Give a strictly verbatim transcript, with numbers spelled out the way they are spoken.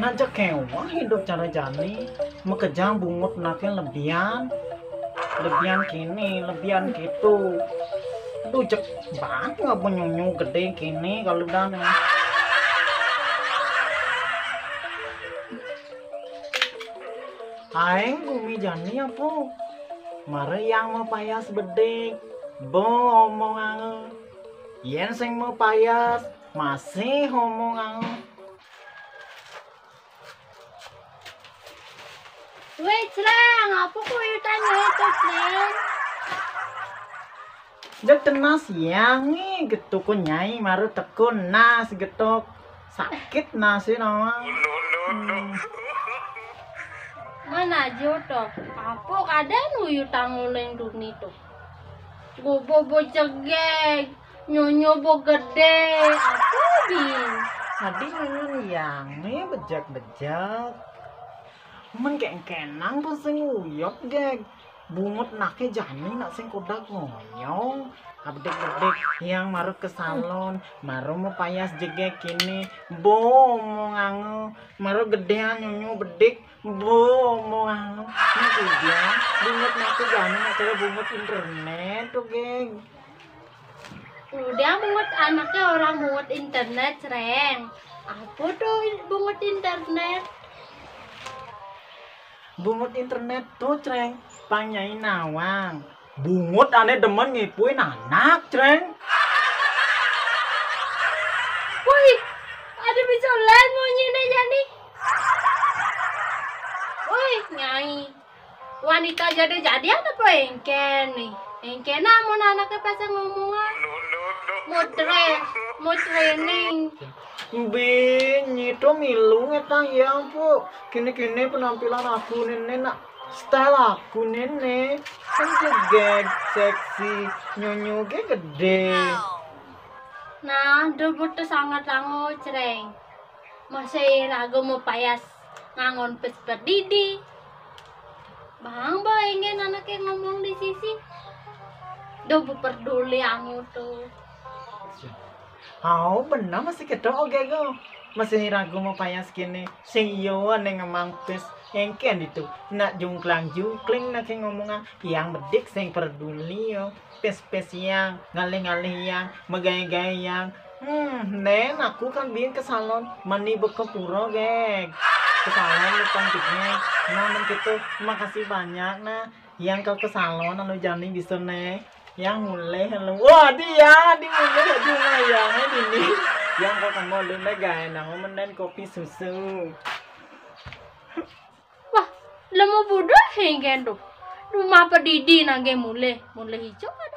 Nah, jek kéweh idup cara jani, makejang bungut anaké lebihan. Lebihan kéné, lebihan kéto. Duh, jek banget ngapa nyonyo gedé kéné kalau dan. Aéng gumi jani apa? Mara yang mapayas bedik. Bo omong angé. Yén sing mapayas, masih omong angé. Wéh, Crang, apa kuyutan itu, Crang? Jek tenas yang nih getuk nyai maru tekun nas getuk sakit nasi nama. Hmm. Mana aja toh? Apa kadén uyutan nguling duni tuh? Bobo bo jegeg, nyonyo bo gedé, apa bin? Tadi nyonyo yang nih bejek-bejek. Men kayak kenang pun sing uyut gég. Bungut anaké jani nak sing kodak ngoyong. Abdik-abdik yang maru ke salon, maru mapayas jegég kéné. Bo omong angé, maru gedéan nyonyo bedik. Bo omong angé. Nah, udah, bungut anaké jani nak cara bungut internet tuh, gég. Udah bungut anaké orang bungut internet, Crang. Apa tuh in-, bungut internet? Bungut internet tuh, Crang, pang nyai nawang. Bungut ané demen ngipuin anak, Crang. Woi, ada bisa lain munyiné jani. Woi, nyai. Wanita jadi-jadian apa éngkén nih? Éngkén amun anaké pas ngomongan. Mau tra-, mau training. Bin, nyitu milu ngétang ya, Bu. Kini-kini penampilan aku néné nak. Style aku néné. Kan jegég, seksi, nyonyo gé gedé. Nah, debut tuh sangat lango, Crang. Masih ragu mau payas ngangon pes perdidi. Bang, ba ingin anaké ngomong di sisi. Duh, bu perduli angu tuh. Au, bener masih kéto ogé go. Masih ragu mau payas kini. Sing yo ané ngemang pes. Éngkén itu. Nak jungklang-jungkling anaké ngomong, ah. Yang bedik sing perduli yo. Pes-pes yang, ngalih-ngalih yang, megaé-gaé yang. Hmm, nén aku kan bin ke salon, mani beka pura, gég. Ke salon lu kan jegég. Nah, men gitu, makasih banyak, nah. Yang kalau ke salon, anu jani bisa, né. Yang mulih, anu. Wah, dia, dia mulih, aduh, nah, yang ini. Yang kok kamu lu, né, gaé, nang, menen kopi susu. Wah, lemu buduh éngkén tuh. Rumah pedidi nangge mulih, mulih ijo kan